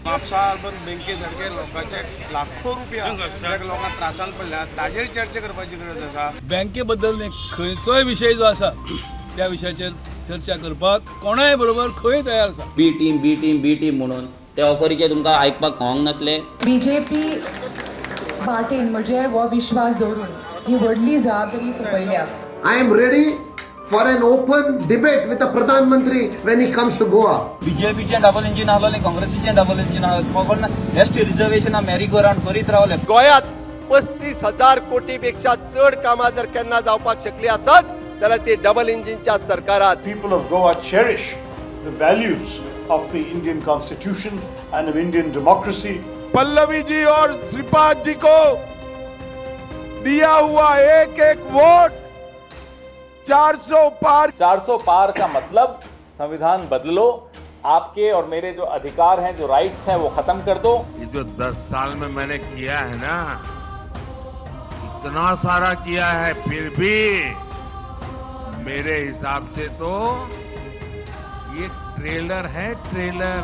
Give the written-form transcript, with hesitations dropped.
Mapusa urban बँके सारके लोकांचे लाखो रुपया ज्या लोकांक त्रासान पडल्या ताजेर चर्चा करपाची गरज आसा. बँके बद्दल न्ही, खंयचोय विशय जो आसा त्या विशयाचेर चर्चा करपाक कोणाय बरोबर खंय तयार आसा. B team, B team, B team म्हणून ते ऑफरीचे तुमकां आयकपाक कोंक नासले. बीजेपी पार्टीन म्हजेर हो विश्वास दवरून ही व्हडली जबाबदारी सोंपयल्या. I am ready for an open debate with the Pradhan Mantri when he comes to Goa. बीजेपीचें डबल इंजीन आसलें, काँग्रेसीचें डबल इंजीन आसलें, खबर ना. एस टी रिजर्वेशना मॅरी गो रावंड करीत रावले. गोंयांत 35,000 कोटी पेक्षा चड कामां जर केन्ना जावपाक शकली आसत जाल्यार ती double इंजिनच्या सरकारात. People of Goa cherish the values of the Indian Constitution and of Indian democracy. Pallavi जी और श्रीपाद जी को दिया हुआ एक एक वोट 400 पार. 400 पार का मतलब संविधान बदलो, आपके और मेरे जो अधिकार हैं, जो राइट्स हैं, वो खत्म कर दो. ये जो 10 साल में मैंने किया है ना, इतना सारा किया है, फिर भी मेरे हिसाब से तो ये ट्रेलर है, ट्रेलर.